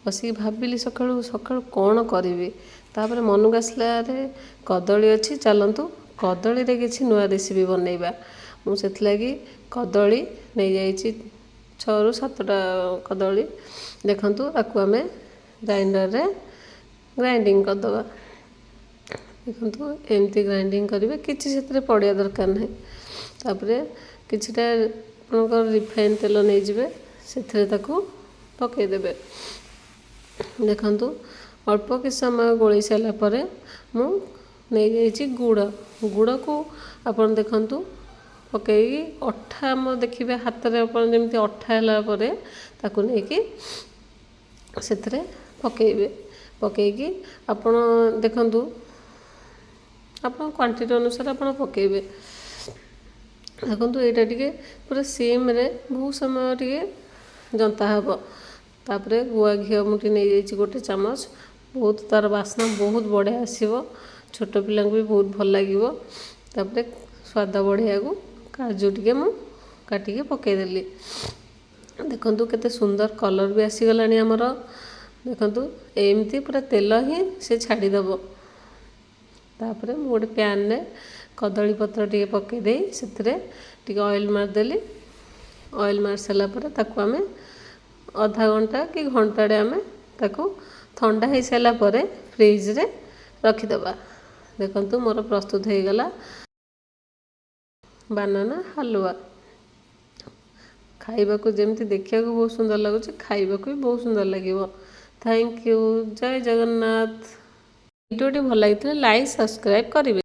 ବସିକି ଭାବିଲି ସକାଳୁ ସକାଳୁ କ'ଣ କରିବି। ତାପରେ ମନକୁ ଆସିଲା, ଆରେ କଦଳୀ ଅଛି, ଚାଲନ୍ତୁ କଦଳୀରେ କିଛି ନୂଆ ରେସିପି ବନେଇବା। ମୁଁ ସେଥିଲାଗି କଦଳୀ ନେଇଯାଇଛି, 6ରୁ 7ଟା କଦଳୀ। ଦେଖନ୍ତୁ, ଆକୁ ଆମେ ଗ୍ରାଇଣ୍ଡରରେ ଗ୍ରାଇଣ୍ଡିଙ୍ଗ କରିଦେବା। ଦେଖନ୍ତୁ, ଏମିତି ଗ୍ରାଇଣ୍ଡିଙ୍ଗ କରିବେ, କିଛି ସେଥିରେ ପଡ଼ିବା ଦରକାର ନାହିଁ। ତାପରେ କିଛିଟା ଆପଣଙ୍କର ରିଫାଇନ୍ ତେଲ ନେଇଯିବେ, ସେଥିରେ ତାକୁ ପକାଇଦେବେ। ଦେଖନ୍ତୁ, ଅଳ୍ପ କିଛି ସମୟ ଗୋଳେଇ ସାରିଲା ପରେ ମୁଁ ନେଇଯାଇଛି ଗୁଡ଼। ଗୁଡ଼କୁ ଆପଣ ଦେଖନ୍ତୁ, ପକାଇକି ଅଠା ଆମ ଦେଖିବେ ହାତରେ ଆପଣ ଯେମିତି ଅଠା ହେଲା ପରେ ତାକୁ ନେଇକି ସେଥିରେ ପକାଇବେ। ପକାଇକି ଆପଣ ଦେଖନ୍ତୁ, ଆପଣ କ୍ୱାଣ୍ଟିଟି ଅନୁସାରେ ଆପଣ ପକାଇବେ। ଦେଖନ୍ତୁ, ଏଇଟା ଟିକେ ପୁରା ସିମ୍ରେ ବହୁତ ସମୟ ଟିକେ ଜନ୍ତା ହେବ। ତାପରେ ଗୁଆ ଘିଅ ମୁଁ ଟିକେ ନେଇଯାଇଛି ଗୋଟେ ଚାମଚ। ବହୁତ ତା'ର ବାସ୍ନା ବହୁତ ବଢ଼ିଆ ଆସିବ, ଛୋଟ ପିଲାଙ୍କୁ ବି ବହୁତ ଭଲ ଲାଗିବ। ତାପରେ ସ୍ୱାଦ ବଢ଼େଇବାକୁ କାଜୁ ଟିକେ ମୁଁ କାଟିକି ପକାଇଦେଲି। ଦେଖନ୍ତୁ, କେତେ ସୁନ୍ଦର କଲର୍ ବି ଆସିଗଲାଣି ଆମର। ଦେଖନ୍ତୁ, ଏମିତି ପୁରା ତେଲ ହିଁ ସେ ଛାଡ଼ିଦେବ। ତାପରେ ମୁଁ ଗୋଟେ ପ୍ୟାନ୍ରେ କଦଳୀ ପତ୍ର ଟିକେ ପକାଇ ଦେଇ ସେଥିରେ ଟିକେ ଅଏଲ୍ ମାରିଦେଲି। ଅଏଲ୍ ମାରି ସାରିଲା ପରେ ତାକୁ ଆମେ ଅଧା ଘଣ୍ଟା କି ଘଣ୍ଟାଟେ ଆମେ ତାକୁ ଥଣ୍ଡା ହେଇସାରିଲା ପରେ ଫ୍ରିଜ୍ରେ ରଖିଦେବା। ଦେଖନ୍ତୁ, ମୋର ପ୍ରସ୍ତୁତ ହେଇଗଲା ବାନାନା ହାଲୁଆ। ଖାଇବାକୁ ଯେମିତି ଦେଖିବାକୁ ବହୁତ ସୁନ୍ଦର ଲାଗୁଛି, ଖାଇବାକୁ ବି ବହୁତ ସୁନ୍ଦର ଲାଗିବ। Thank you. ଜୟ ଜଗନ୍ନାଥ। ଭିଡ଼ିଓଟି ଭଲ ଲାଗିଥିଲେ ଲାଇକ୍, ସବସ୍କ୍ରାଇବ୍ କରିବେ।